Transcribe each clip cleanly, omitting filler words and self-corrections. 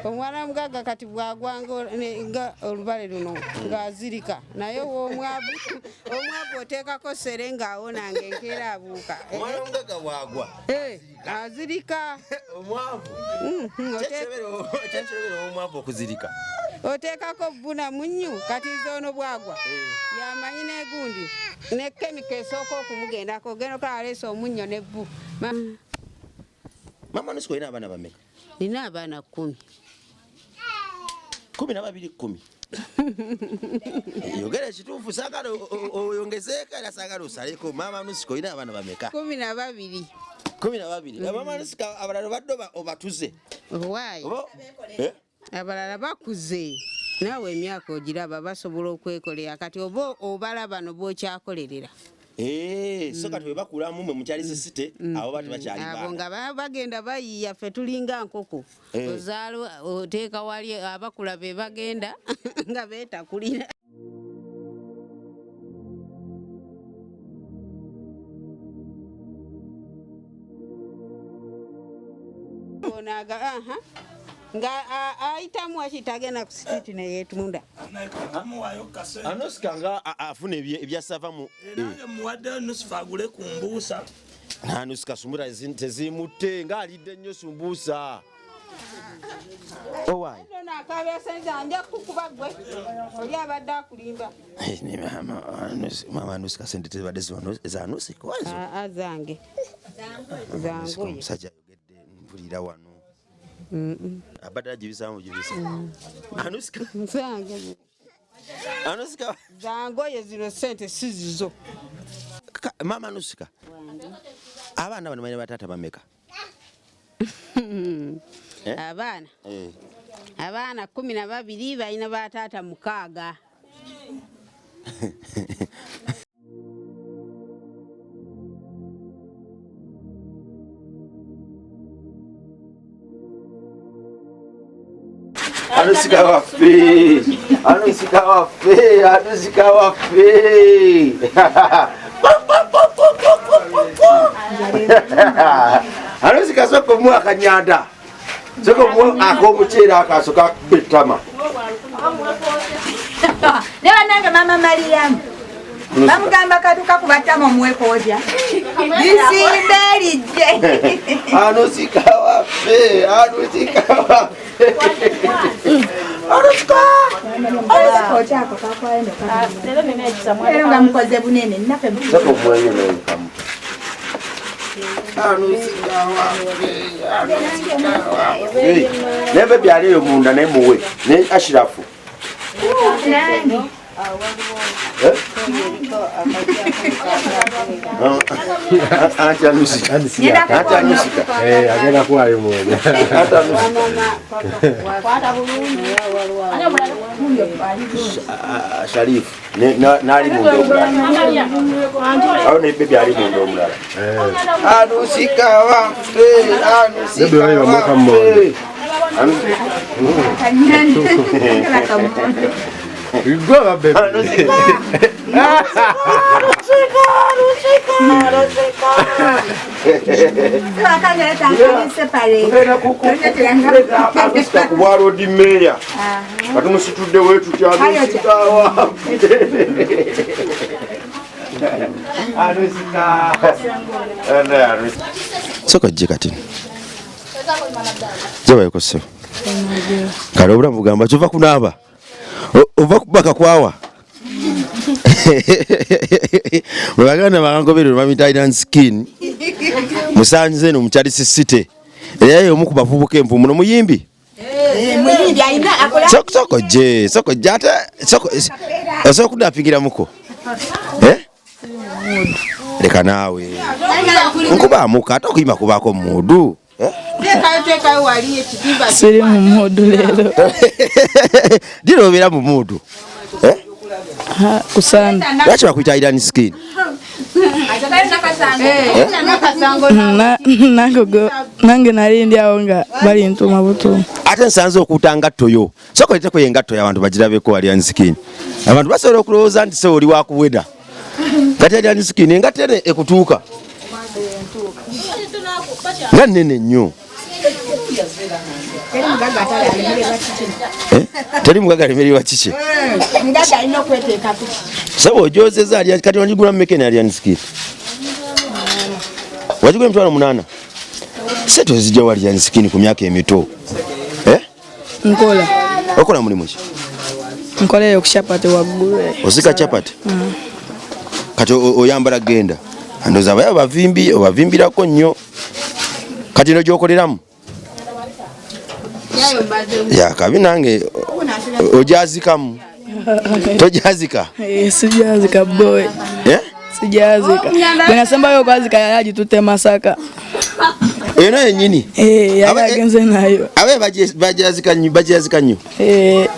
Omwana w'omugagga kati bw'agwa nga olubale luno ng'azirika, naye ow'omwavu omwavu oteekako ssere ng'awona ng'enkeera abuuka. Omwana w'omugagga bw'agwa azirika. Omwavu kyekirobera omwavu okuzirika. Oteekako vvu na munnyu, kati nze ono bw'agwa yamanyi n'egundi ne kemika esooka okumugendako, ogenda okulaba aleese omunnyo n'evvu. Mama Nusika, olina abaana bameka? Nina abaana 10. 12 10. Yogera ekituufu, saagala oyongezeeko era saagala osaleko. Mama Nusika, olina abaana bameka? 12. 12. Mama Nusika, abalala obadde obatuze? Owaayi. Abalala bakuze, naawe emyaka ogiraba, basobola okwekolera. Kati oba obala bano b'okyakolerera. So kati bwe bakulamu mwe mukyali sisite, abo ba tebakyali Abo baana. nga bagenda bayiiya, ffe tulinga nkoko. Ozaala oteeka wali, abakula be bagenda nga beetakulira. Ono aha, nga ayitamu wakiyita agenda ku street ne yeetunda. Anosika nga afuna ebyasava mu Nange muwadde nusufu agule ku mbuusa. Nanusika sumbuusa tezimutte ng'alidde nnyo sumbuusa. Owaayi. Ono akaabya sente, nja kukuba ggwe. Oli abadde akulimba. Ne mama Anusika, sente tezibadde za Anusika ezo? Aa, zange. Zangoye. Omusajja ayogedde mpulira wano. Abadde agibisaamu gibisa. Anusika. Zange. Anusika. Zangoye zino sente si zizo. Mama Anusika. Abaana bano balina bataata bameka? Abaana. Abaana 12 balina bataata 6. Anusika waffe, Anusika waffe, Anusika waffe. Anusika, sooka omuwa akanyanda, sooka omuwa ak'omuceere akasooka akuba ettama. Ne bannange, mama Mariyamu bamugamba katuka kubattama omuwekootya lisimba erijje. Anusika waffe, Anusika waffe, Anusika. Leero nga mukoze bunene naffe. Sooka omuweyo naye kamu. Anusika waffe, Anusika waffe. Naye bebi ali eyo munda, naye muwe ne Ashirafu. Nange. Eh? Anti Anusika. Anti Anusika. Agenda kuwayo mwonya. Anti Anusika. Sharifu n'ali munda omulala. Awo ne bebi ali munda omulala. Anusika waffe, Anusika Bebi wali bamuka waffe. Gwe bebi. Anusika. Anusika, Anusika, Anusika. Tugenda Anusika ku bwa Lord Mayor. Katumusitudde weetutya Anusika waffe. Anusika. Anusika. Sooka ojje kati. Jabayeko ssebo. Kale obulamu bugamba kyova kunaaba. Ova kubaka kwawa. Bwe baganda bangoberera bamuyita Iron Skin. Musanze eno mu Charles City. Era ye omu ku bavubuka envumu nomuyimbi. Muyimbi alina akola. Soko soko je, soko je ate soko osobola okudapingiramuko. Eh? Leka naawe. Nkubaamuka ate okuyimba kubaako muudu. Eh? Teekayo, teekayo wali ekitimba. Siri mu mood leero. Dira obeera mu mood. Eh? Ha, kusanda. Lwaki bakuyita Iron Skin? Nange nali ndi awo nga balintuma butuuma. Ate nsanze okuuta ngatto yo. Sooka oleeteko engatto y'abantu bagirabeko wali Iron Skin. Abantu basobola okulowooza nti se oli wakuweda. Kati Iron Skin engatto eno ekutuuka. Nga nnene nnyo. Eh? Teri mugaga alemererwa kiki? Saba ojozeza ali kati wagigula mmeka eno Alien Skin? Wagigula 80,000. Sente ozijja wa Alien Skin ku myaka emito? Eh? Nkola. Okola mulimu ki? Nkola eyo ku chapati waggulu. Osika chapati? Kati oyambala genda. Ndowooza abaye abavimbi obavimbirako nnyo. Kati eno gy'okoleramu? Yakabi nange ojazikamu. Tojazika? Eh, sijazika boy. Eh? Sijazika. Bwe nasembayo okwazika yali agitutte Masaka. Eno yennyini? Eh, yali agenze nayo. Abe bajazika nnyo, bajazika nnyo. Eh,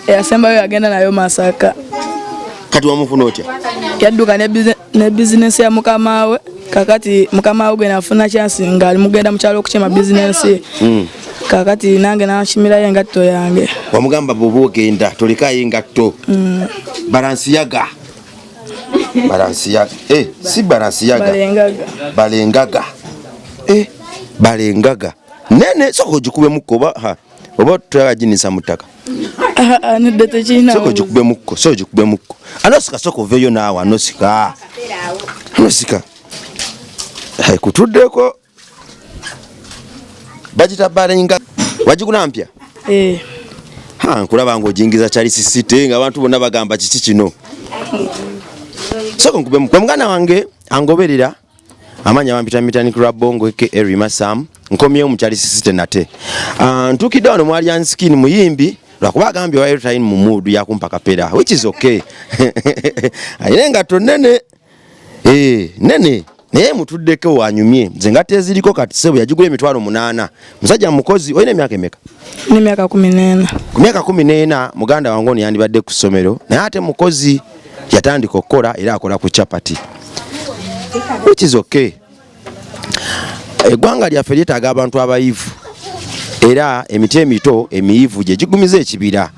yasembayo yagenda nayo Masaka. Kati wamufuna otya? Yadduka ne bizinesi ya mukama we. Kakati mukama we gwe nafuna chance ng'ali mugenda mu kyalo okukima bizinesi ye. Kakati nange nankimirayo engatto yange. Wamugamba bw'oba ogenda tolekayo engatto. Balansiyaga. Balansiyaga. Si balansiyaga. Balengaga. Balengaga. Balengaga. Nene soko ogikubemukko oba ha oba toyagala ginisa mu ttaka. Nedda tekirina. Soko ogikubemukko, soko ogikubemukko. Anosika soko oveeyo naawe anosika. Anosika. Hey, kutuddeko. Bagita balenga. Wagigula mpya? Eh. Ha, nkulaba ng'ojingiza Charles City ng'abantu bonna bagamba kiki kino. Soko nkube mukwe muganda wange angoberera. Amanya bampita Mitani Club Bongo aka Rima Sam. Nkomyewo mu Charles City nate. Ntuukidde wano mu Alien Skin muyimbi lwakuba agambye wa Airtime mu mood ya kumpa kapera, which is okay. Alina engatto nnene. Nene. Naye mutuddeko wanyumye. Nze engatto eziriko kati ssebo yagigula 800,000. Musajja mukozi, olina emyaka emeka? Nina emyaka 14. Ku myaka 14 muganda wange ono yandibadde ku ssomero, naye ate mukozi yatandika okukola era akola ku chapati. Which is okay. Eggwanga lyaffe lyetaaga abantu abayivu era emiti emito emiyivu gye gigumiza ekibira.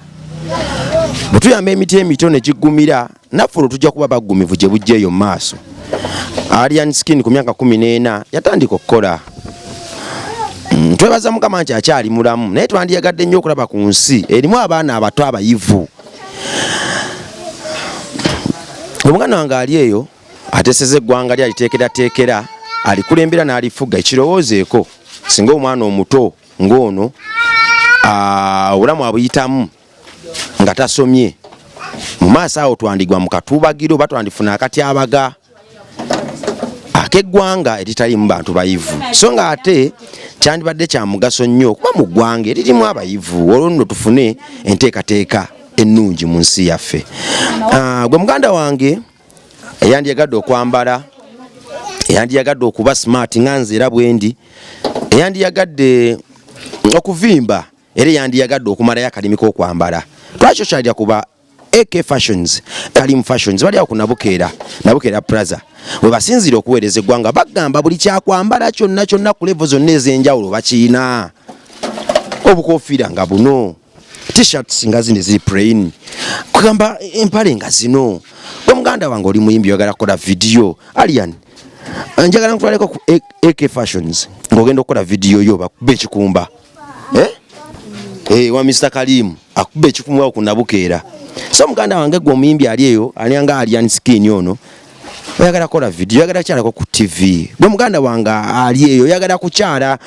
Bwe tuyamba emiti emito ne gigumira, naffe olwo tujja kuba baggumivu gye bujja eyo mu maaso. Alien Skin ku myaka 14 yatandika okukola. Twebaza Mukama nti akyali mulamu, naye twandiyagadde nnyo okulaba ku nsi erimu abaana abato abayivu. Omwana wange ali eyo ateeseza eggwanga lye, aliteekerateekera, alikulembera n'alifuga. Ekirowoozeeko singa omwana omuto ng'ono, obulamu abuyitamu nga tasomye, mu maaso awo twandigwa mu katuubagiro oba twandifuna akatyabaga ak'eggwanga eritaliimu bantu bayivu. So nga ate kyandibadde kya mugaso nnyo okuba mu ggwanga eririmu abayivu, olwo nno tufune enteekateeka ennungi mu nsi yaffe. Gwe muganda wange eyandyagadde okwambala, eyandyagadde okuba smart nga nze era bwe ndi, eyandyagadde okuvimba, era eyandyagadde okumalayo akalimi k'okwambala, lwaki okyalira kuba AK Fashions, Kalim Fashions, bali awo ku Nabukeera, Nabukeera Plaza. We basinziira okuweereza eggwanga, bagamba buli kyakwambala kyonna kyonna ku level zonna ez'enjawulo bakiyina. Obukofiira nga buno, t-shirts nga zino eziri plain, kugamba empale nga zino. Gwe muganda wange oli muyimbi oyagala kukola video, Alien, njagala nkutwaleko ku AK Fashions ng'ogenda okukola video yo bakube ekikumba. Wa Mister Kalim akube ekikumba ku Nabukeera. So muganda wange gwe omuyimbi ali eyo, ali nga Alien Skin ono, oyagala kukola video, oyagala kukyalako ku TV. Gwe muganda wange ali eyo, oyagala kukyala,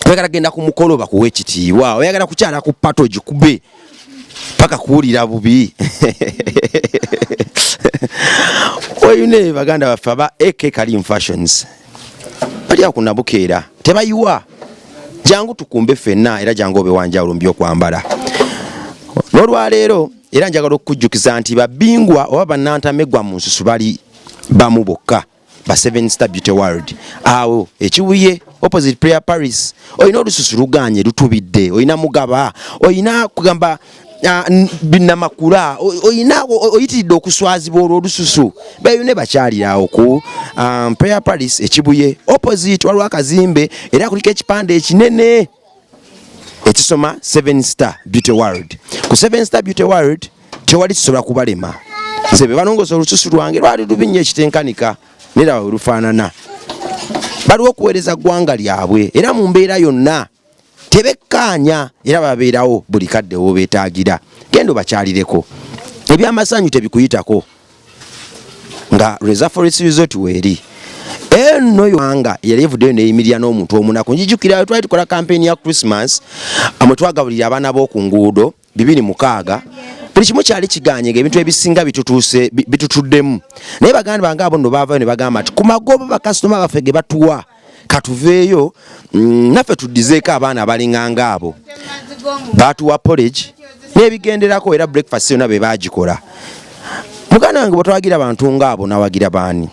oyagala kugenda ku mukolo bakuwe ekitiibwa, oyagala kukyala ku pato ogikube paka kuwulira bubi. Oyune baganda baffe aba AK Kalim Fashions bali awo ku Nabukeera, tebayiwa. Jangu tukumbe ffenna era jangu obe wanjawulo mu by'okwambala. N'olwaleero era njagala okukujjukiza nti babingwa oba bannantameggwa mu nsusu bali bamu bokka, ba 7 Star Beauty World. Awo ekibuye opposite Prayer Paris, olina olususu luganye lutubidde, olina mugaba, olina kugamba, binnamakula, olina oyitiridde okuswazibwa olwo olususu. Beyune bakyalira awo ku Prayer Paris ekibuye opposite, waliwo akazimbe era kuliko ekipande ekinene ekisoma 7 Star Beauty World. Ku 7 Star Beauty World tewali kisobola kubalema. Nze be balongoosa olususu lwange lwali lubi nnyo ekitenkanika, nera we lufaanana. Baliwo okuweereza ggwanga lyabwe era mu mbeera yonna. Tebekkaanya era babeerawo buli kadde w'obeetaagira. Genda obakyalireko. Ebyamasanyu tebikuyitako nga Reza Forest Resort weeri. Eno yanga yali evuddeyo neyimirira n'omuntu omunaku. Njijukira twali tukola kampeyini ya Christmas mwe twagabulira abaana b'oku nguudo 26. Buli kimu kyali kiganye ng'ebintu ebisinga bitutuuse bitutuddemu, naye baganda bange abo nno baavayo ne bagamba nti ku magoba bakasitoma baffe ge batuwa katuveeyo naffe tuddizeeko abaana abalinganga abo. Baatuwa porridge n'ebigenderako era breakfast yonna be baagikola. Muganda wange, bwe twawagira abantu ng'abo nawagira baani?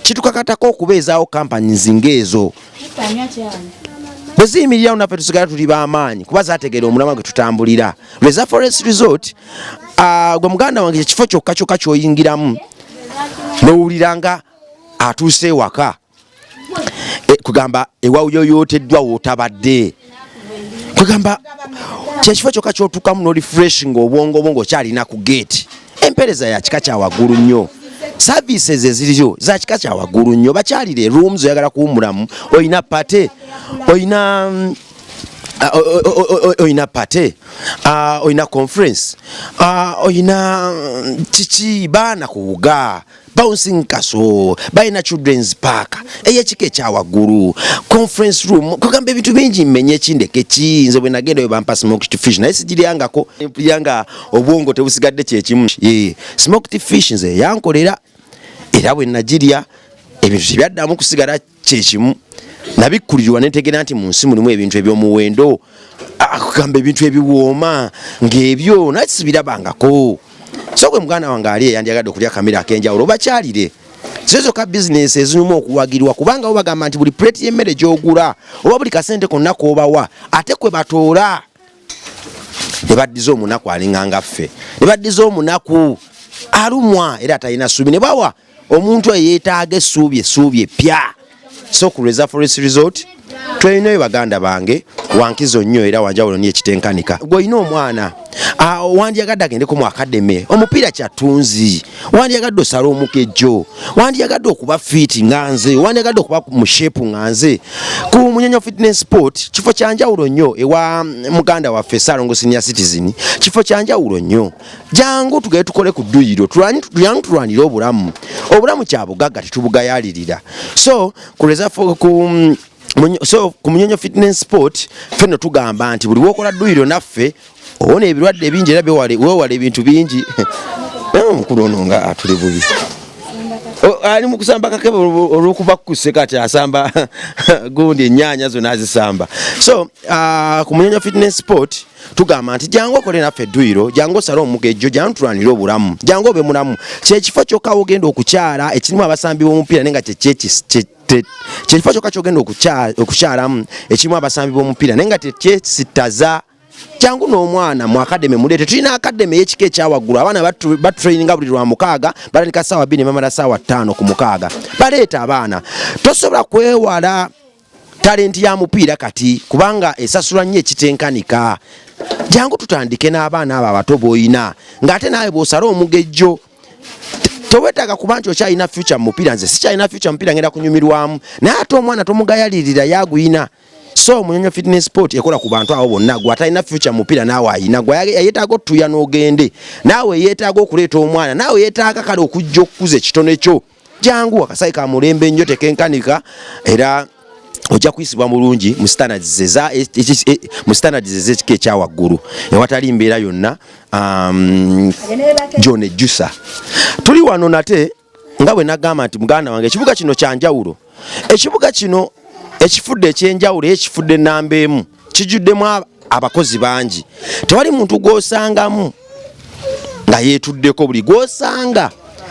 Kitukakatako okubeezaawo companies ng'ezo bwe ziyimirirawo naffe tusigala tuli b'amaanyi kuba zategeera omulamwa gwe tutambulira. Reza Forest Resort, gwe muganda wange, kyekifo kyokka kyokka ky'oyingiramu n'owulira nga atuuse ewaka. Kugamba ewawuyoyooteddwa wootabadde, kugamba kyekifo kyokka kyotuukamu n'oli fresh ng'obwongo bwo ng'okyalina ku gate. Empeereza ya kika kya waggulu nnyo, services eziriyo za kika kya waggulu nnyo. Bakyalire. Rooms oyagala kuwummulamu, oyina party, oyina oyina party, oyina conference, oyina kiki, baana kuwuga bouncing castle, balina children's park ey'ekika ekyawaggulu, conference room, kugamba ebintu bingi. Mmenye ekindeke ki? Nze bwe nagenda oyo bampa smoked fish naye sigiryangako, mpulira nga obwongo tebusigadde kyekimu. Smoked fish nze yankolera era bwe nagirya ebintu tebyaddamu kusigala kyekimu. Nabikkulirwa nentegeera nti mu nsi mulimu ebintu ebyomuwendo, kugamba ebintu ebiwooma ng'ebyo naye sibirabangako. So gwe muganda wange ali eyandyagadde okulya akamere ak'enjawulo, bakyalire. Zo zokka bizinesi ezinyuma okuwagirwa kubanga bo bagamba nti buli puleti y'emmere gy'ogula oba buli kasente konna k'obawa ate kwe batoola ne baddiza omunaku alinganga ffe, ne baddiza omunaku alumwa era atalina ssuubi, ne bawa omuntu eyeetaaga essuubi, essuubi eppya. So ku Reza Forest Resort twelinayo baganda bange wankizo nnyo era wanjawulo niyo ekitenkanika. Gweolina omwana, wandyagadde agendeko mu academy, omupiira kyatunzi, wandyagadde osale omukejjo, wandyagadde okuba fit nga nze, wandyagadde okuba mu shape nga nze, ku Munyonyo Fitness Sport kifo kyanjawulo nnyo. Ewa muganda waffe Salongo Senior Citizen kifo kyanjawulo nnyo. Jangu tugende tukole ku dduyiro, jangu tulwanire obulamu. Obulamu kya bugagga, tetubugayalirira. So ku Reserve so ku Munyonyo Fitness Sport fenno tugamba nti buli wokola dduyiro naffe owona ebirwadde bingi era weewala ebintu bingi. Omukulu ono nga atuli bubi. Ali mu kusamba kakebe olw'okuba kuseka kati asamba gundi ennyaanya zonna azisamba. So ku Munyonyo Fitness Sport tugamba nti jangu okole naffe edduyiro, jangu osale omugejjo, jangu tulwanire obulamu, jangu obe mulamu. Kyekifo kyokka wogenda okukyala ekirimu abasambi b'omupiira naye nga kyekifo kyokka kyogenda okukyalamu ekirimu abasambi b'omupiira naye nga tekyesittaza. Jangu n'omwana mu academy muleete. Tulina academy ey'ekika ekyawaggulu. Abaana batraininga buli lwa mukaaga, batandika ssaawa 2 ne bamala ssaawa 5 ku mukaaga. Baleeta abaana. Tosobola kwewala talenti ya mupiira kati kubanga esasula nnyo ekitenkanika. Jangu tutandike n'abaana abo abato b'oyina ng'ate naawe bw'osala omugejjo tewetaaga kuba nti okyalina future mu mupiira. Nze sikyalina future mu mupiira, ngenda kunyumirwamu, naye ate omwana tomugayalirira yaguyina. So Munyonyo Fitness Sport ekola ku bantu abo bonna. Gwe atalina future mu mupiira naawe ayina, gwe yeetaaga otutuya n'ogende naawe, yeetaaga okuleeta omwana naawe, yeetaaga kale okujja okukuza ekitone kyo, jangu. Akasayi ka mulembe nnyo, tekenkanika, era ojja kuyisibwa bulungi mu standards mu standards ez'ekika ekyawaggulu ewatali mbeera yonna. John Ejusa tuli wano nate nga bwe nagamba nti muganda wange ekibuga kino kyanjawulo. Ekibuga kino ekifudde ekyenjawulo era ekifudde namba emu kijjuddemu abakozi bangi. Tewali muntu gw'osangamu nga yeetuddeko. Buli gw'osanga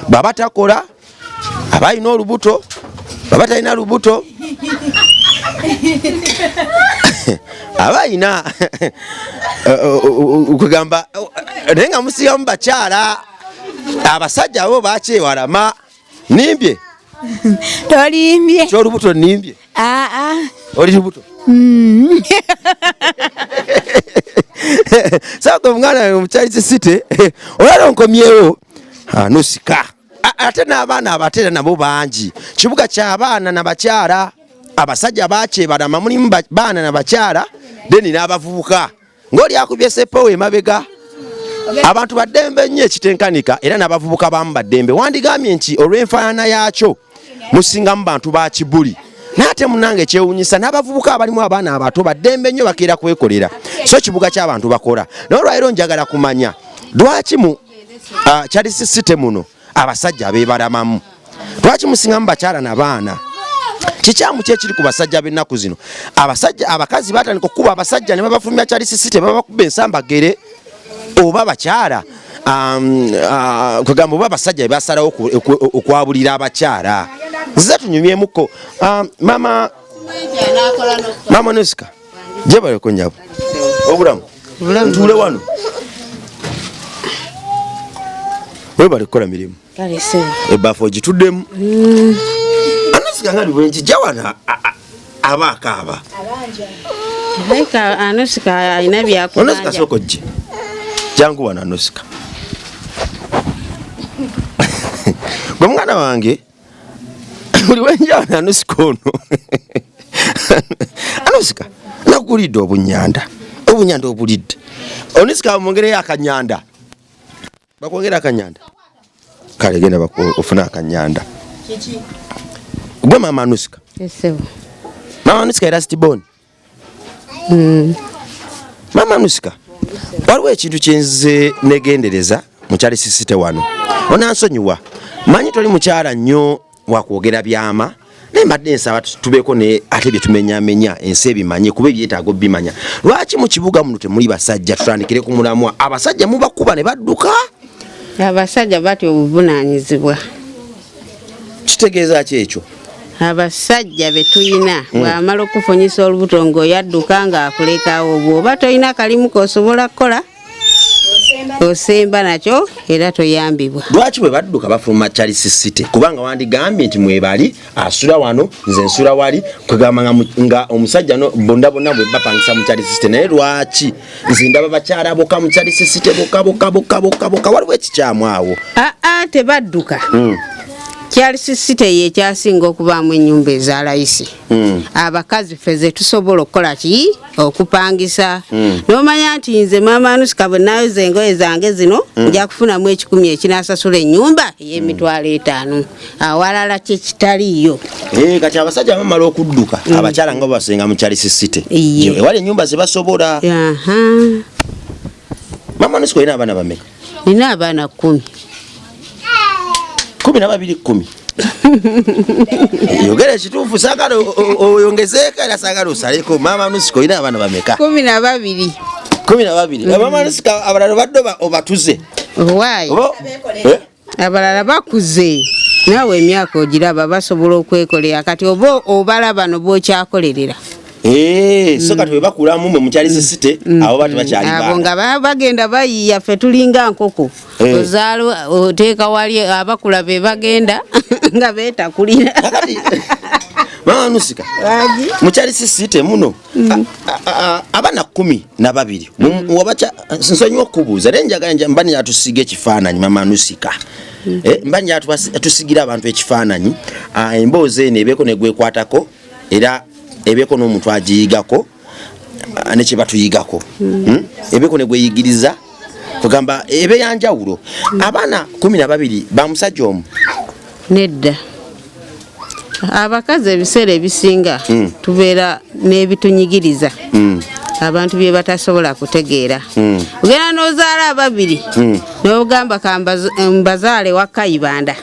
bw'aba takola aba alina olubuto, bw'aba talina lubuto aba alina kugamba, naye nga musigamu bakyala. Abasajja abo bakyewalama. Nimbye? Tolimbye. Kyolubuto nimbye? Aa. Oli lubuto? Saka omwana omukyali kisite olala onkomyewo nosika. Ate n'abaana abateera nabo bangi. Kibuga ky'abaana nabakyala, abasajja bakyebalama. Mulimu baana nabakyala. Then n'abavubuka ng'oli akubye sepowe emabega. Abantu baddembe nnyo ekitenkanika, era n'abavubuka bamu baddembe. Wandigambye nti olw'enfaanana yaakyo musingamu bantu ba kibuli, naye ate munnange ekyewuunyisa n'abavubuka abalimu abaana abato baddembe nnyo, bakeera kwekolera. So kibuga ky'abantu bakola. Naye olwaleero njagala kumanya lwaki mu Charles City muno abasajja abeebalamamu, lwaki musingamu bakyala na baana? Kikyamu ki ekiri ku basajja b'ennaku zino? Abasajja, abakazi batandika okukuba abasajja ne babafulumya Charles City, babakuba ensambagere, oba bakyala kwegamba oba abasajja bebasalawo okwabulira abakyala. Nzize tunyumyemuko. Mama, mama Nusika, gyebaleko nyabo, obulamu ntuule wano, webale kukola mirimu. Ebbafu ogituddemu. Anusika nga bwenkijja wano aba akaaba. Anusika alina Anusika, byakubanja. Sooka ojje, jangu wano Anusika. Gwe mwana wange, buli wenja wano Anusika ono. Anusika, nakulidde obunyanda, obunyanda obulidde. Onusika, mwongereyo akanyanda, bakwongera akanyanda. Kale genda ofune akanyanda. Gwe mama Anusika? Esebo. Mama Anusika era stibon. Mama Anusika, waliwo ekintu kyenze negendereza mu Charles City wano. Onansonyiwa, manyi toli mukyala nnyo wakwogera byama, naye mbadde nsaba tubeeko ne ate bye tumenyamenya ensi ebimanye, kuba ebyetaago bimanya. Lwaki mu kibuga muno temuli basajja? Tutandikire ku mulamwa. Abasajja mubakuba ne badduka? Abasajja batya obuvunaanyizibwa. Kitegeeza ki ekyo? Abasajja be tuyina, bw'amala okufunyisa olubuto ng'oyadduka ng'akulekawo. Bw'oba tolina kalimu k'osobola kukola, osemba nakyo era toyambibwa. Lwaki bwe badduka bafuluma Charles City? Kubanga wandigambye nti mwebali asula wano, nze nsula wali, kwegamba nga omusajja no bonna bonna bwe bapangisa mu Charles City. Naye lwaki nze ndaba bakyala bokka mu Charles City, bokka bokka bokka bokka bokka? Waliwo ekikyamu awo. Aa, tebadduka. Charles City yekyasinga okubaamu ennyumba eza layisi. Abakazi ffe ze tusobola okukola ki? Okupangisa. N'omanya nti nze maama Anusika bwe naayoza engoye zange zino, nja kufunamu 100 ekinasasula ennyumba ey'emitwalo 50. Awalala kye kitaliiyo. Eh, kati abasajja bamala okudduka, abakyala nga basenga mu Charles City. Iye. Ewali ennyumba ze basobola. Aha. Mama Anusika, olina abaana bameka? Nina abaana 10. 12, 10. Yogera ekituufu, saagala oyongezeeko era saagala osaleko. Mama Anusika, olina abaana bameka? 12. 12. Mama Anusika, abalala obadde obatuze? Owaayi. Eh? Abalala bakuze, naawe emyaka ogiraba, basobola okwekolera. Kati oba obala bano b'okyakolerera. Eh, so kati bwe bakulamu mwe mu Charles City, abo ba tebakyali Abo baana. nga bagenda bayiiya. Ffe tulinga nkoko. Ozaala, oteeka wali, abakula be bagenda nga beetakulira. Kakati mama Anusika, mu Charles City muno abaana 12, nsonyiwa okubuuza, naye njagala mba nyatusiga ekifaananyi. Mama Anusika, mba nyatusigira abantu ekifaananyi. Emboozi eno ebeeko negwekwatako, era ebeeko n'omuntu agiyigako, ne kyebatuyigako. Ebeeko negweyigiriza, kugamba ebe yanjawulo. Abaana 12 ba musajja omu? Nedda. Abakazi ebiseera ebisinga tubeera n'ebitunyigiriza, abantu bye batasobola kutegeera. Ogenda n'ozaala ababiri, n'ogamba mbazaale wa Kayibanda.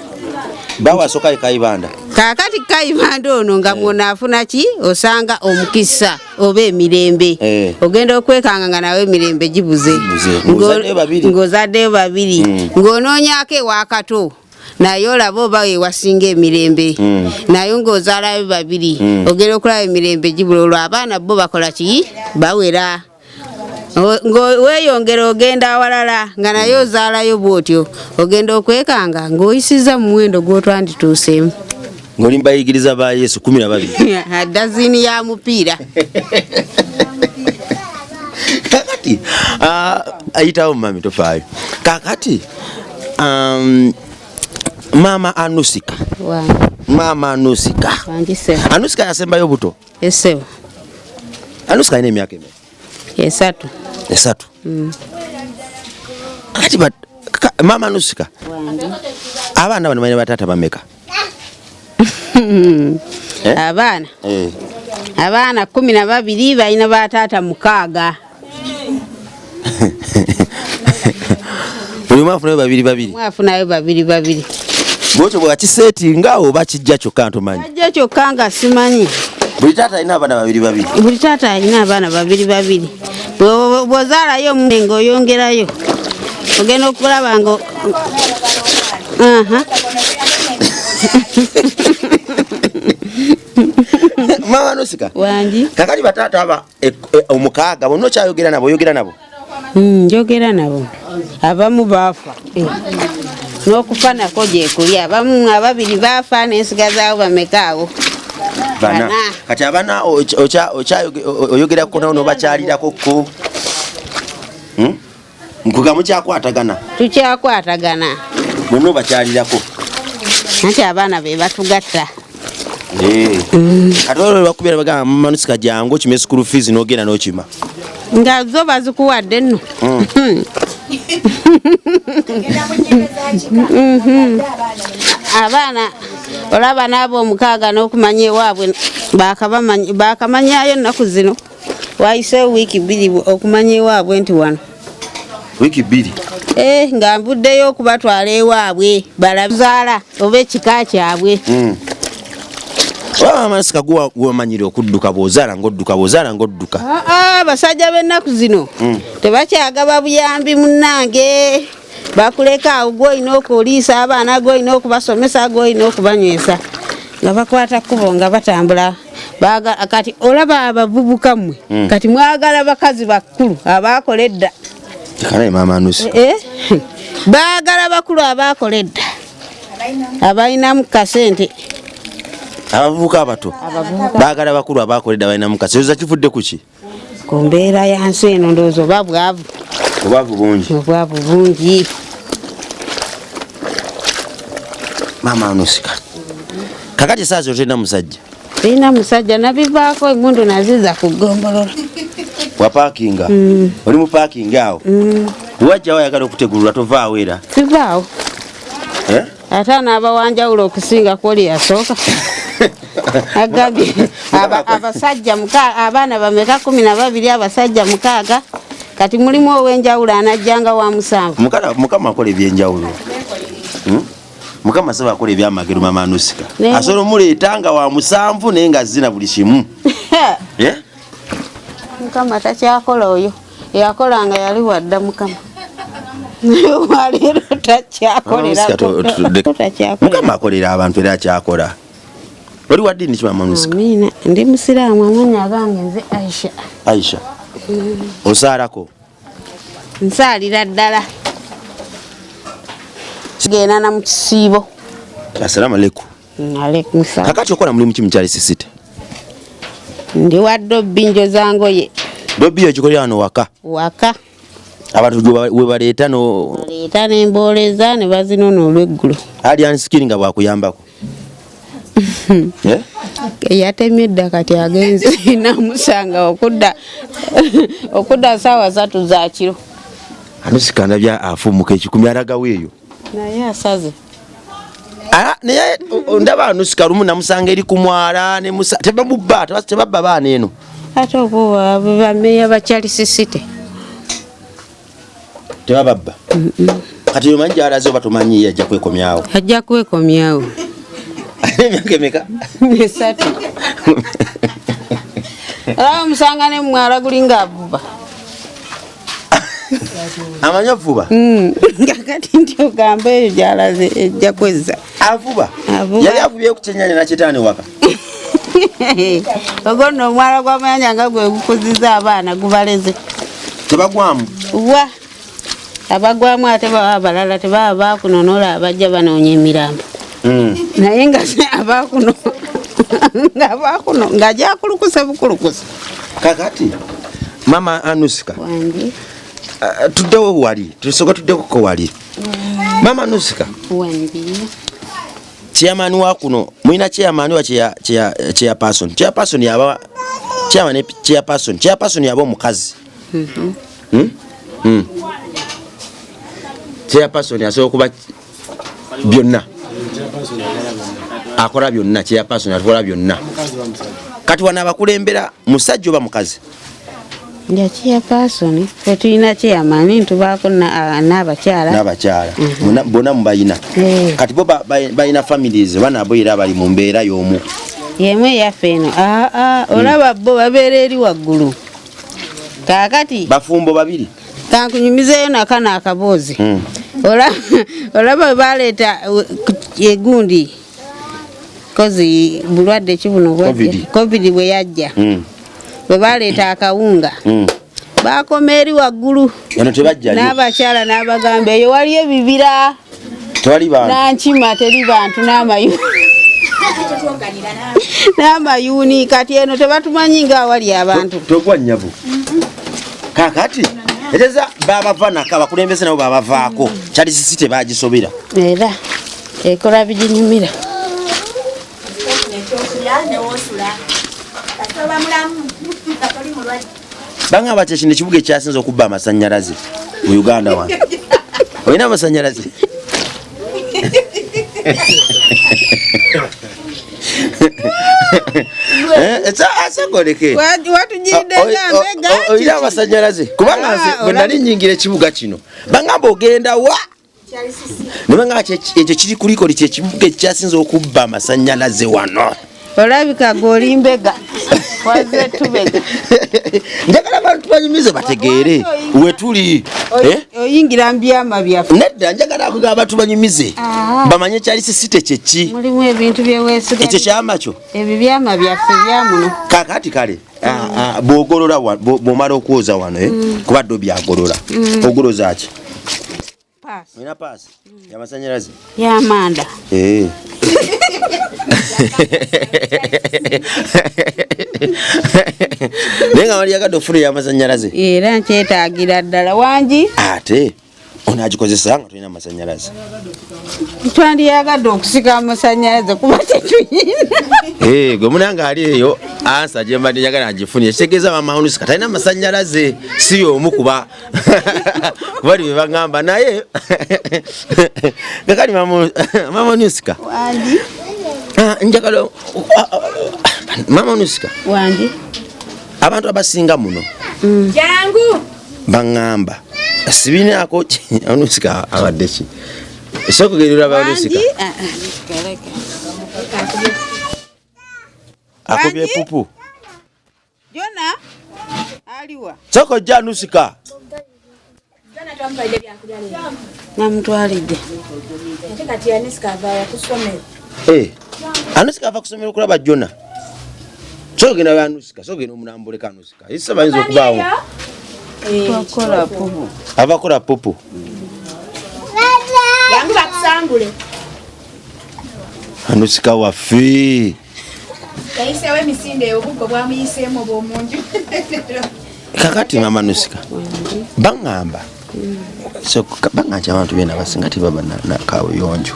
Bawasooka Kayibanda. Kaakati Kayibanda ono nga mwonaafuna ki? Osanga omukisa oba emirembe. Ogenda okwekanga nga nawe emirembe gibuze. Gibuze. Ng'ozaddeyo babiri. Ng'ozaddeyo babiri, ng'onoonyaako ewakato, naye olaba oba wewasinga emirembe, naye ng'ozaalayo babiri, ogenda okulaba emirembe gibula. Olwo abaana bo bakola ki? Bawera. Weeyongera ogenda awalala, nga naye ozaalayo bw'otyo, ogenda okwekanga ng'oyisiza mu muwendo gw'otwandituuseemu. Ng'oli mbayigiriza ba Yesu 12. Dazini ya mupiira. Kakati ayitawo mami, tofaayo. Kakati mama Anusika, mama Anusika. Wangise. Anusika yasembayo buto? Esebo. Anusika alina emyaka emeka? Esatu. Esatu. Kati mama Nusika, abaana bano balina bataata bameka? Abaana abaana 12 balina bataata 6. Buli omu afunayo babiri babiri. Mwafunayo babiri babiri. Bwotyo bwakiseetinga oba kijja kyokka ntomanyi? Kijja kyokka nga simanyi. Buli taata alina abaana babiri babiri. Buli taata alina abaana babiri babiri. Bw'ozaalayo omu ng'oyongerayo ogenda okulaba nga Mama Nusika. Wangi. Kakati bataata aba 6 bonna okyayogera nabo, oyogera nabo? Njogera nabo. Abamu baafa. N'okufa nako gye kuli. Abamu ababiri baafa n'ensigazaawo bameka awo? Bana. Kati abaana oyogerako nabo n'obakyalirako ko? Nkuga mukyakwatagana? Tukyakwatagana. Bonna obakyalirako? Anti abaana be batugatta. Kati olwo bakubira bagamba Mama Nusika jangu okime school fees n'ogenda n'okima. Nga zo bazikuwadde nno. Abaana olaba n'abo 6 n'okumanya ewaabwe bakamanyayo ennaku zino. Wayiseewo wiiki 2 okumanya ewaabwe nti wano. Wiiki 2? Nga nvuddeyo okubatwala ewaabwe balazaala oba ekika kyabwe. Mama Nusika gwamanyire okudduka bw'ozaala ng'odduka bw'ozaala ng'odduka. Abasajja b'ennaku zino tebakyagaba buyambi munnange. Bakuleka awo gw'olina okuliisa abaana, gw'olina okubasomesa, gw'olina okubanywesa. Nga bakwata kkubo nga batambula. Kati olaba abavubuka mmwe. Kati mwagala bakazi bakulu abaakola edda. Kale Mama Nusika. Baagala bakulu abaakola edda. Abalinamu kasente. Abavubuka abato baagala bakulu abaakola edda balinamu kasente. Oza kivudde ku ki? Ku mbeera ya nsi eno ndowooza oba bwavu. Obwavu bungi. Obwavu bungi. Mama Nusika. Kakati essaawa zino tolina musajja? Sirina musajja, nabivaako emmundu naziza ku ggombolola. Wapaakinga? Oli mu paakingi awo? Wajjawo ayagala okutegulula tovaawo era? Sivaawo. Ate anaaba wanjawulo okusinga kw'oli yasooka. Agambye abasajja abaana bameka 12 abasajja 6. Kati mulimu ow'enjawulo anajjanga wa 7. Mukama akola ebyenjawulo. Mukama saba akola ebyamagero Mama Nusika. Asobola omuleeta nga wa 7 naye nga azina buli kimu. Mukama takyakola oyo. Yakolanga yali wadda Mukama. Waleero takyakolerako. Mukama akolera abantu era akyakola. Oli wa ddiini ki Mama Nusika? Amiina. Ndi musiraamu, amannya agange nze Aisha. Aisha. Osaalako? Nsaalira ddala. Genda na mu kisiibo. Assalamu alaikum. Alaikum salaam. Kakati okola mulimu ki mukyali Sisite? Ndi wa dobbi njoza ngoye. Dobbi ogikolera wano waka? Waka. Abantu we baleeta no baleeta n'embooleza ne bazinona olw'eggulo. Alien Skin nga bwakuyambako. Yatemye edda kati agenze namusanga okudda ssaawa 3 za kiro. Anusika ndabya afumuka 10 alagawo eyo. Naye asaze. Naye ndaba Anusika lumu namusanga eri ku mwala ne musa tebamubba, tebabba baana eno. Ate oba bameeya ba Charles City. Tebababba. Kati omanyi gy'alaze oba tomanyi ye ajja kwekomyawo? Ajja kwekomyawo. Emyaka emeka? 3. Era omusanga ne mwala guli ng'avuba. Amanyi avuba? Kakati nti ogamba eyo gy'alaze ejja kwezza. Avuba? Avuba. Yali avubye ku kyennyanja n'akitaani waka. Ogwo nno omwala gw'amayanja nga gwe gukuzizza abaana gubaleze. Tebagwamu? Wa. Abagwamu ate baba abalala tebaba baakuno n'olaba bajja banoonya emirambo. Naye nga abakuno nga abakuno nga gyakulukuse bukulukuse. Kakati Mama Anusika. Wangi. Tuddewo wali, tusooka tuddeko ko wali. Mama Anusika. Wangi. Chairman wa kuno, mulina chairman wa chairperson. Chairperson yaba chairman ne chairperson. Chairperson yaba omukazi. Chairperson asobola okuba byonna, akola byonna. Chairperson akola byonna. Kati wano abakulembera musajja oba mukazi? Ya chairperson ffe tulina chairman, tubaako n'abakyala. N'abakyala bonna mubayina? Kati bo balina families oba nabo era bali mu mbeera y'omu? Yemu eyaffe eno. Aa, olaba bo babeera eri waggulu. Kaakati bafumbo babiri. Kankunyumizeeyo nakano akaboozi. Olaba bwe baleeta egundi kozi bulwadde ki buno bwajja? Covid. Covid bwe yajja, bwe baleeta akawunga, bakoma eri waggulu. Eno tebajjayo. N'abakyala n'abagamba eyo waliyo ebibira. Tewali bantu. Nankima teri bantu n'amayuuni. Kati eno tebatumanyi nga awali abantu. Togwa nnyabo. Kakati eteza babava nako abakulembeze nabo babavaako. Charles City bagisobera. Era ekola biginyumira. Bangamba kye kino ekibuga ekyasinze okubba amasannyalaze mu Uganda wano. Olina amasannyalaze? Asagoleke. Watugiridde nga mbega. Olina amasannyalaze? Kubanga nze bwe nali nnyingira ekibuga kino bangamba ogenda wa? Ne bangamba ekyo kiri kulikoli kye kibuga ekyasinze okubba amasannyalaze wano. Olabika g'oli mbega. Wazze tubega. Njagala abantu banyumize bategeere we tuli. Oyingira mu byama byaffe. Nedda, njagala akugamba abantu banyumize bamanye Charles City kye ki. Mulimu ebintu bye weesiga. Ekyo kyama kyo. Ebyo byama byaffe bya muno. Kaakati kale bw'ogolola bw'omala okwoza wano, kuba ddo byagolola. Ogoloza ki? Paasi. Olina paasi y'amasannyalaze? Y'amanda. Naye nga waliyagadde ofuna ey'amasannyalaze? Era nkyetaagira ddala wangi. Ate onaagikozesa nga tolina amasannyalaze? Twandiyagadde okusika amasannyalaze kuba tetuyina. Gwe munange ali eyo ansa gye mbadde njagala ngifunye ekitegeeza mama Onusika talina amasannyalaze, si y'omu kuba bali bye baŋŋamba naye kakati mama Onusika. Wangi. Njagala mama Onusika. Wangi. Abantu abasinga muno Jangu. baŋŋamba sibinaako Onusika abadde ki? Esooka ogerera ba Onusika. Akubye pupu. Jona aliwa? Sooka ojja Onusika. Namutwalidde. Onusika ava kusomero okulaba Jona. Sooka ogenda ba Onusika, sooka ogenda omulambuleko Onusika. Issa bayinza okubaawo. Akola pupu. Ava akola pupu. Jangu bakusangule. Onusika waffe. Yayiseewo emisinde obuggo bwamuyiseemu obw'omunju. Kakati mama Onusika baŋŋamba baŋŋamba nti abantu bena abasinga tebaba na kaabuyonjo.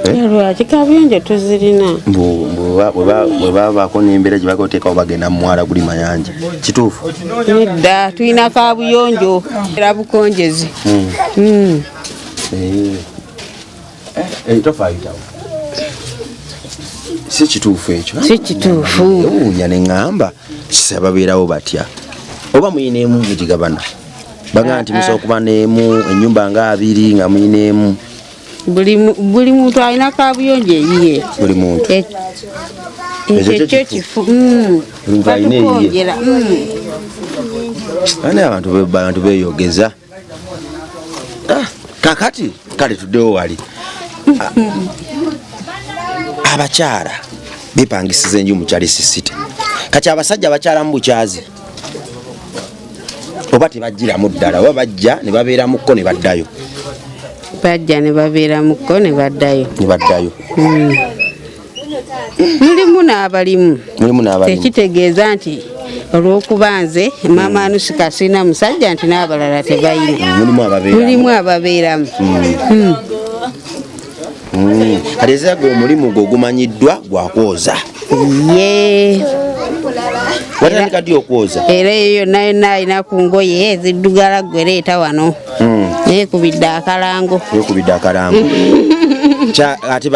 Lwaki kaabuyonjo tuzirina? Bwe babaako n'embeera gye baagala oteekawo bagenda mu mwala guli Mayanja. Kituufu? Nedda, tulina kaabuyonjo era bukonjezi. Tofaayitawo. Si kituufu ekyo? Si kituufu. Ewuunya ne ŋŋamba kisa babeerawo batya? Oba muyina emu mugigabana? Bagamba nti musobola okuba n'emu ennyumba nga abiri nga muyina emu. Buli muntu alina kaabuyonjo eyiye. Buli muntu. Ekyo kyo kifu. Buli muntu alina eyiye. Ani abantu beeyogeza. Kakati kale tuddewo wali. Abakyala bepangisiza enju mu Charles City. Kati abasajja abakyala mu bukyazi oba tebajjiramu ddala oba bajja ne babeeramukko ne baddayo. Bajja ne babeeramukko ne baddayo. Ne baddayo. Mulimu n'abalimu. Mulimu n'abalimu. Tekitegeeza nti olw'okuba nze mama Onusika sirina musajja nti n'abalala tebayina. Mulimu ababeeramu. Mulimu ababeeramu. Kati ezaaga omulimu gwo ogumanyiddwa gwa kwoza. Ye. Watandika ddi okwoza? Era eyo yonna yonna alina ku ngoye eziddugala gwe leeta wano. Neekubidde akalango. Wekubidde akalango. Ate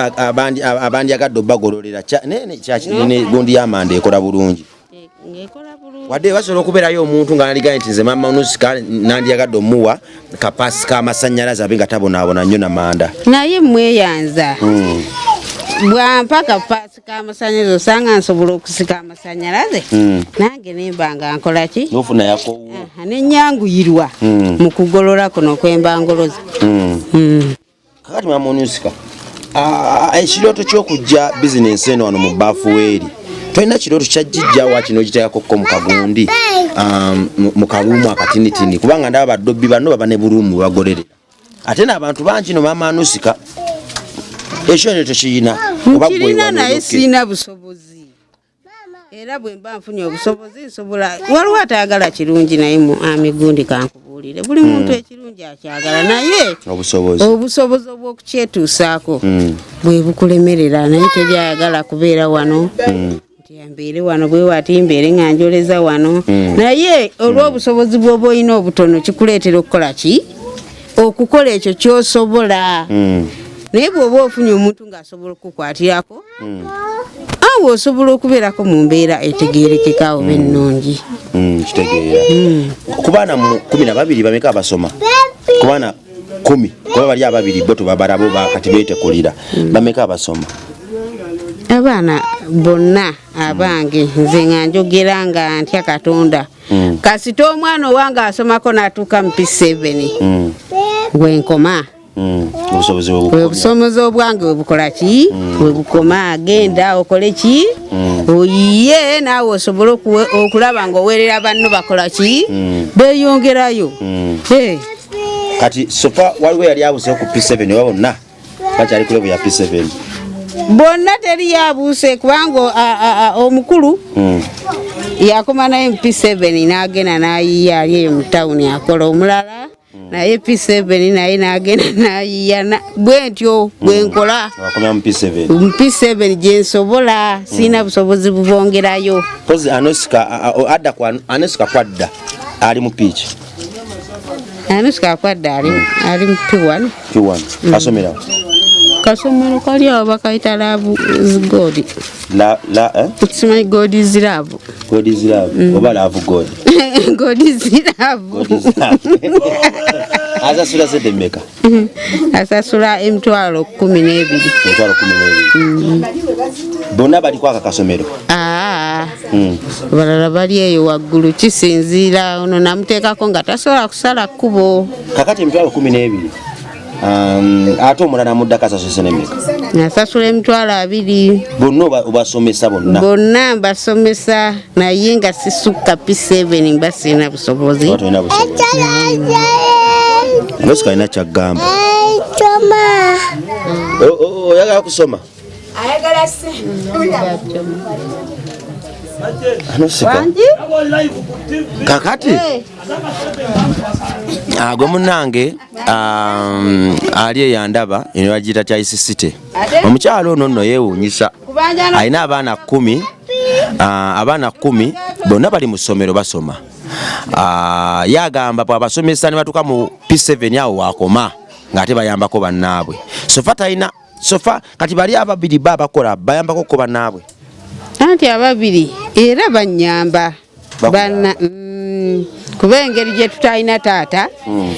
abandyagadde obbagololera ne gundi y'amanda ekola bulungi. Ng'ekola bulungi. Wadde basobola okubeerayo omuntu nga nandigaye nti nze mama Onusika nandyagadde omuwa kapasi k'amasannyalaze abe nga tabonaabona nnyo na manda. Naye mweyanza. Bwampa kapaasi k'amasannyalaze osanga nsobola okusika amasannyalaze. Nange nemba nga nkola ki? N'ofuna yakoowu. Aha, ne nnyanguyirwa mu kugolola kuno kwemba ngoloza. Kakati mama Onusika, ekirooto ky'okujja bizinensi eno wano mu bbaafu weeri, tolina kirooto kyajjijja wa kino ogiteekakokko mu kagundi, mu kaluumu akatinitini, kubanga ndaba badobbi banno baba ne buluumu bwe bagolerera, ate n'abantu bangi no mama Onusika ekyo ekyo tekiyina. Oba ggwe Nkirina wano naye olyokke? sirina busobozi. Era bwe mba nfunye obusobozi nsobola. Waliwo atayagala kirungi naye mu amigundi kankubuulire, buli muntu ekirungi akyagala naye obusobozi obusobozi obw'okukyetuusaako bwe bukulemerera. Naye teri ayagala kubeera wano nti mbeere wano bwe wati, mbeere nga njoleza wano, naye olw'obusobozi bw'oba olina obutono kikuleetera okukola ki? Okukola ekyo ky'osobola. Naye bw'oba ofunye omuntu ng'asobola okukukwatirako awo, osobola okubeerako mu mbeera etegeerekeka oba ennungi. Kitegeera. Ku baana mu 12 bameka abasoma? Ku baana 10, kuba bali ababiri bo tubabalabo kati beetekulira, bameka abasoma? Abaana bonna abange, nze nga njogera nga ntya Katonda, kasita omwana owange asomako n'atuuka mu P7, wenkoma. Obusobozi bwe bukomya. Obusomozi obwange webukola ki? Webukoma. Genda okole ki? Oyiye naawe osobole okulaba ng'oweerera banno bakola ki? Beeyongerayo. Eh, Kati so far waliwo yali abuseyo ku P7 oba bonna bakyali ku level ya P7? Bonna teri yabuuse, kubanga omukulu yakoma naye mu P7 n'agenda n'ayiya, ali eyo mu tawuni akola. Omulala naye P7 naye n'agenda n'ayiya. Bwe ntyo bwe nkola. Wakomya mu P7. Mu P7 gye nsobola, sirina busobozi bubongerayo. Pozi Anosika adda ku Anosika kwadda ali mu piiki? Anosika akwadde ali mu P1. P1, asomerawo? Kasomero kali awo bakayita Love God. La la, eh? Simanyi, God is Love. God is Love oba Love God? God is Love. God is Love. Asasula sente mmeka? Asasula 120,000. 120,000. Bonna bali kwaka kasomero? Aa, balala bali eyo waggulu, kisinziira ono namuteekako nga tasobola kusala kkubo. Kakati 120,000, ate omulala amuddako asasuse nemmeka? Asasula 20,000. Bonna obasomesa bonna? Bonna mbasomesa, naye nga sisukka P7, mba sirina busobozi. Oba tolina busobozi. Anosika alina kyaggamba. Oyagala kusoma? Ayagala se. Anosika, kakati gwe munnange, ali eyandaba eno bagiyita Charles City. Omukyalo ono nno yeewuunyisa, alina abaana 10, abaana 10 bonna bali mu ssomero basoma. Yagamba bw'abasomesa ne batuuka mu P7 awo wakoma, ng'ate bayambako bannaabwe. So far talina, so far kati bali ababiri ba abakola bayambako ko bannaabwe? Anti ababiri era banyamba. Bakuyamba. Bana kuba engeri gye tutalina taata,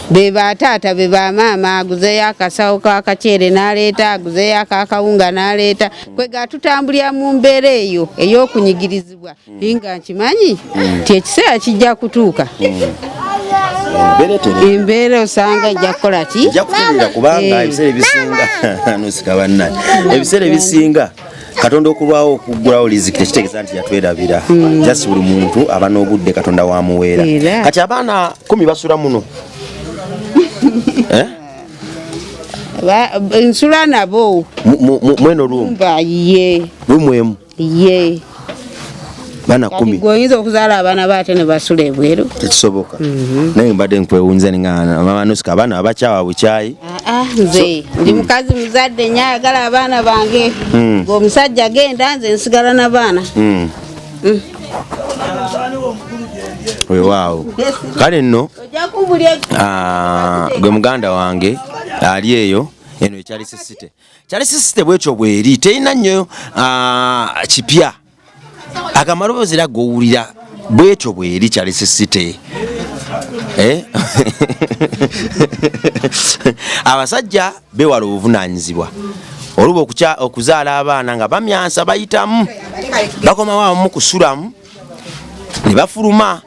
be bataata be bamaama, aguzeyo akasawo k'akaceere n'aleeta, aguzeyo akakawunga n'aleeta, kwega tutambulira mu mbeera eyo ey'okunyigirizibwa, naye nga nkimanyi nti ekiseera kijja kutuuka embeera etere. Embeera osanga ejja kukola ki? Ejja kuterera, kubanga ebiseera ebisinga, Anosika bannaye, ebiseera ebisinga Katonda okulwawo okuggulawo riziki tekitegeeza nti yatwerabira. Just buli muntu aba n'obudde Katonda wamuweera. Era. Kati abaana 10 basula muno, Eh? Nsula nabo. Mweno room? Mba ye. Room emu? Ye. Baana Kati 10? gwe oyinza okuzaala abaana baate ne basula ebweru? Tekisoboka. Naye mbadde nkwewunza ninga mama Anosika abaana abakyawa bukyayi. Aa, nze ndi mukazi muzadde nnyo, ayagala abaana bange. Ng'omusajja genda, nze nsigala n'abaana. Weewaawo. Kale nno gwe muganda wange ali eyo, eno eKyalisi City. Kyalisi City bwetyo bweri, terina nnyo kipya, akamaloboozi era gowulira bwetyo bweri Kyalisi City. Eh? Abasajja bewala obuvunaanyizibwa oluba okuzaala abaana nga bamyansa, bayitamu bakomawo awamu kusulamu ne bafuluma.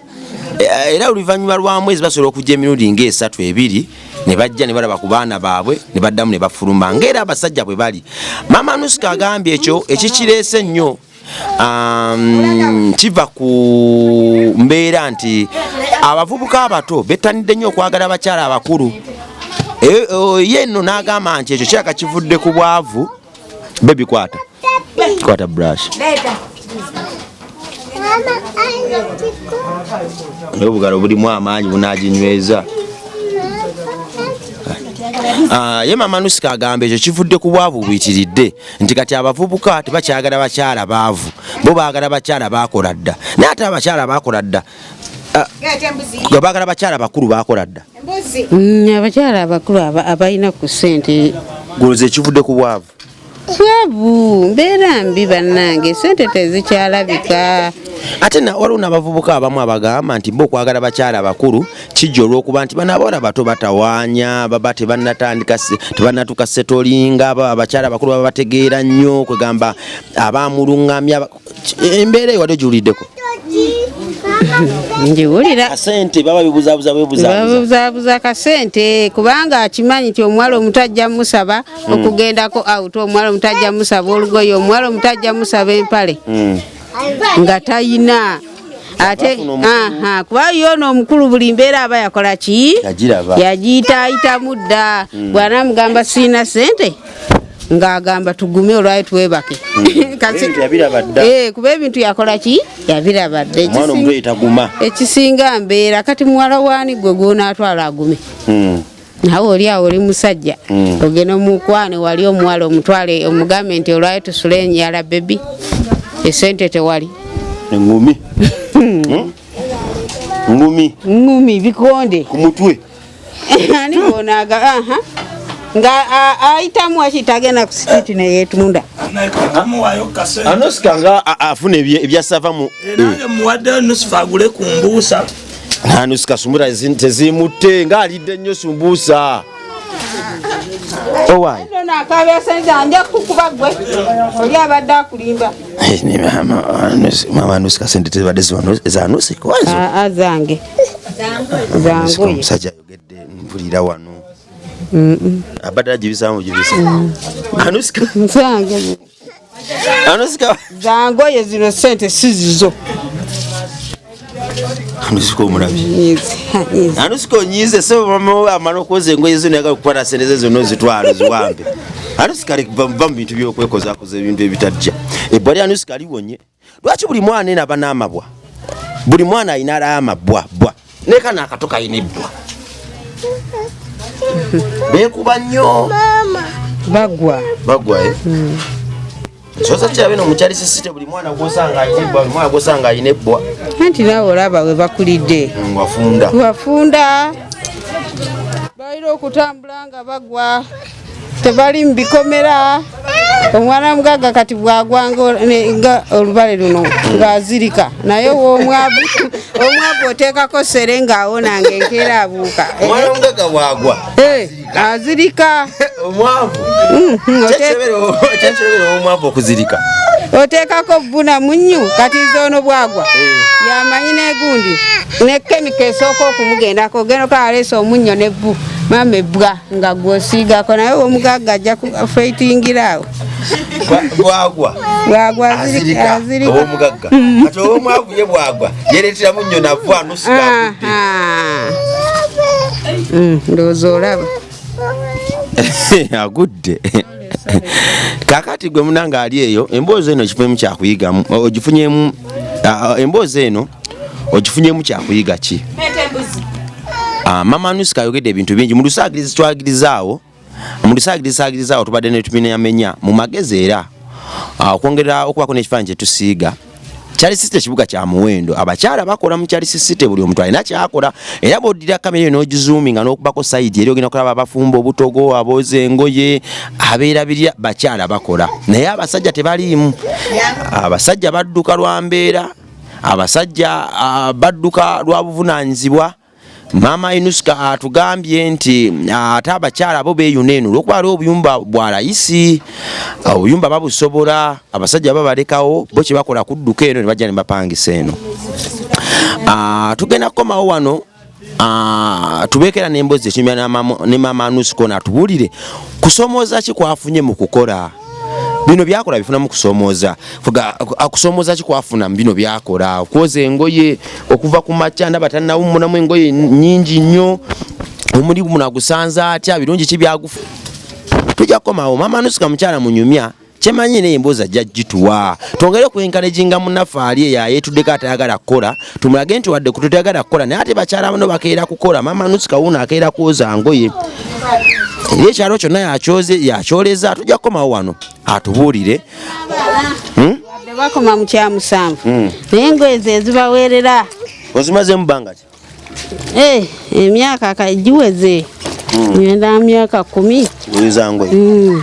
Era oluvannyuma lwa mwezi basobola okujja emirundi ng'esatu ebiri, ne bajja ne balaba ku baana baabwe ne baddamu ne bafuluma, ng'era abasajja bwe bali. Mama Nusika agambye ekyo ekikireese ennyo kiva ku mbeera nti abavubuka abato bettanidde nnyo okwagala abakyala abakulu. Ye nno n'agamba nti ekyo kiraka kivudde ku bwavu. Baby, kwata, kwata brush. Naye obugalo bulimu amaanyi bunaginyweza. Ye mama Nusika agamba ekyo kivudde ku bwavu buyitiridde, nti kati abavubuka tebakyagala bakyala baavu, bo baagala bakyala baakola dda. Naye ate abakyala baakola dda, nga baagala bakyala bakulu baakola dda. Abakyala abakulu abalina ku ssente. Goloza ekivudde ku bwavu. Bwavu, mbeera mbi bannange, ssente tezikyalabika. Ate waliwo n'abavubuka abamu abagamba nti bo okwagala bakyala abakulu kijja olw'okuba nti bano abawala bato batawaanya, baba tebannatandika tebannatuuka setolinga, baba abakyala abakulu baba bategeera nnyo, kwegamba abamuluŋŋamya. Embeera eyo wali ogiwuliddeko? Ngiwulira. Kasente baba bibuzaabuza bwebuzaabuza. Babuzaabuza kasente, kubanga akimanyi nti omuwala omuto ajja musaba okugendako out, omuwala omuto ajja musaba olugoye, omuwala omuto ajja musaba empale nga tayina. Ate Bafuna omukulu. Aha, kuba yono omukulu buli mbeera aba yakola ki? Yagiraba. Yagiyitaayitamu dda. Bw'anaamugamba siina ssente, ng'agamba tugume olwayo twebake. Ebintu yabiraba dda. Kuba ebintu yakola ki? Yabiraba dda. Omwana omuto yetaguma. Ekisinga mbeera kati muwala waani gwe gw'onaatwala agume? Nawe oli awo oli musajja, ogenda omukwane wali omuwala omutwale omugambe nti olwayo tusule enyala, baby, esente tewali. Engumi. Ngumi. Ngumi bikonde ku mutwe. Ani gwonaga aha nga ayitamu akitagenda ku street neyeetunda. Namuwayo kasente. Anosika nga afuna ebyasava mu Nange muwaddeyo nusufu agule ku mbuusa. Anusika sumbusa tezimutte ng'alidde nnyo sumbuusa. Owaayi. Nakabya sente, nja kukuba gwe oli abadde akulimba. Mama Anusika, sente tezibadde za Anusika wazo? Zange zangoye. Omusajja ayogedde mpulira wano abadde agibisaamu gibisa Anusika. Zange. Anusika. Zangoye zino, sente si zizo. Anusika omulabye. Anusika onyiize sebo, mama we amala okwoza engoye zo nayagala okukwata sente ze zonna ozitwala oziwambe. Anusika va mu bintu byokwekozakoza ebintu ebitajja. Ebbwa lya Anusika liwonye. Lwaki buli mwana eno aba n'amabwa? Buli mwana alina amabwa bwa naye kano akato kalina ebbwa, beekuba nnyo. Bagwa. Bagwa, eh? Sosa kirabe no mukyali sisite, buli mwana gwosanga alina ebbwa, buli mwana gwosanga alina ebbwa. Anti naawe olaba we bakulidde. Wafunda. Wafunda, balina okutambula nga bagwa, tebali mu bikomera. Omwana mugagga kati bwagwa nga olubale luno ng'azirika, naye ow'omwavu, omwavu oteekako sere ng'awona ng'enkeera abuuka. Omwana omugagga bwagwa Eh, azirika. Omwavu kyekirobera omwavu okuzirika. Oteekako vuna munyu, kati nze ono bwagwa yamanyi negundi ne chemical esooka okumugendako, ogenda okaleesa omunnyo nevvu, maama ebbwa nga gwosiigako, naye omugagga ajja kufeitingira awo. Bwagwa Bwagwa azirika. Azirika. Owomugagga kati owomwavu ye bwagwa yereetera munnyo navu anusika agudde. Aha. Ndowooza olaba. Agudde. Kakati gwe munanga ali eyo, emboozi eno ogifunyemu kyakuyigamu, ogifunyemu emboozi eno ogifunyemu kyakuyiga ki? Mama Nusika ayogedde ebintu bingi mu lusaagirizi twagirizaawo, mu lusaagirizaagiriza tubadde netumenyamenya mu magezi, era okwongera okubako n'ekifaananyi kye tusiiga. Charles City kibuga kya muwendo, abakyala bakola mu Charles City, buli omuntu alina kyakola. Era bw'oddira kamera eyo n'ogizuuminga n'okubako sayidi eri, ogenda kulaba abafumba obutogo, abooza engoye, abeerabirira, bakyala bakola. Naye abasajja tebaliimu. Abasajja badduka lwa mbeera, abasajja badduka lwa buvunaanyizibwa. Maama Inuska atugambye nti ate abakyala bo beeyuna eno olwokuba waliwo obuyumba bwa layisi, obuyumba babusobola, abasajja babalekawo, bo kye bakola kudduka eno ne bajja ne bapangisa eno. Tugenda kukomawo wano, tubeekera n'emboozi ekinyumya ne maama Anuska ono atubuulire kusoomooza ki kwafunye mu kukola bino byakola, bifunamu kusoomooza. Akusoomooza ki kwafuna mu bino byakola, okwoza engoye okuva ku makya, ndaba tannawummulamu, engoye nnyingi nnyo, omulimu guno agusanze atya, birungi ki byagufu. Tujja kukomawo. Maama Anuska mukyala munyumya, kyemanyi naye emboozi ajja gituwa, twongere okwenkalejinga munnaffe ali eyo ayeetuddeko atayagala kukola, tumulage nti wadde kututayagala kukola, naye ate bakyala bano bakeera kukola. Maama Anuska wuuno akeera kwoza ngoye, era ekyalo kyonna yakyoleza. Tujja kukomawo wano atubuulire. Wadde bakoma mu kyamusanvu, naye engoye ze ezibaweerera. Ozimazeemu bbanga ki? Emyaka kagiweze, ngenda mu myaka 10. Oyoza ngoye,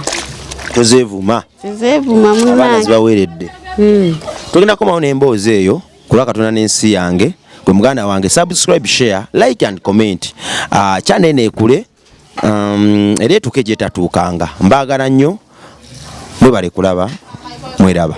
tozeevuma? Tezeevuma. Abaana Munnange. zibaweeredde. Tugenda kukomawo n'emboozi eyo ku lwa Katonda n'ensi yange. Gwe muganda wange, subscribe, share, like and comment. Channel eno ekule, era etuuke gyetatuukanga. Mbaagala nnyo, mwebale kulaba, mweraba.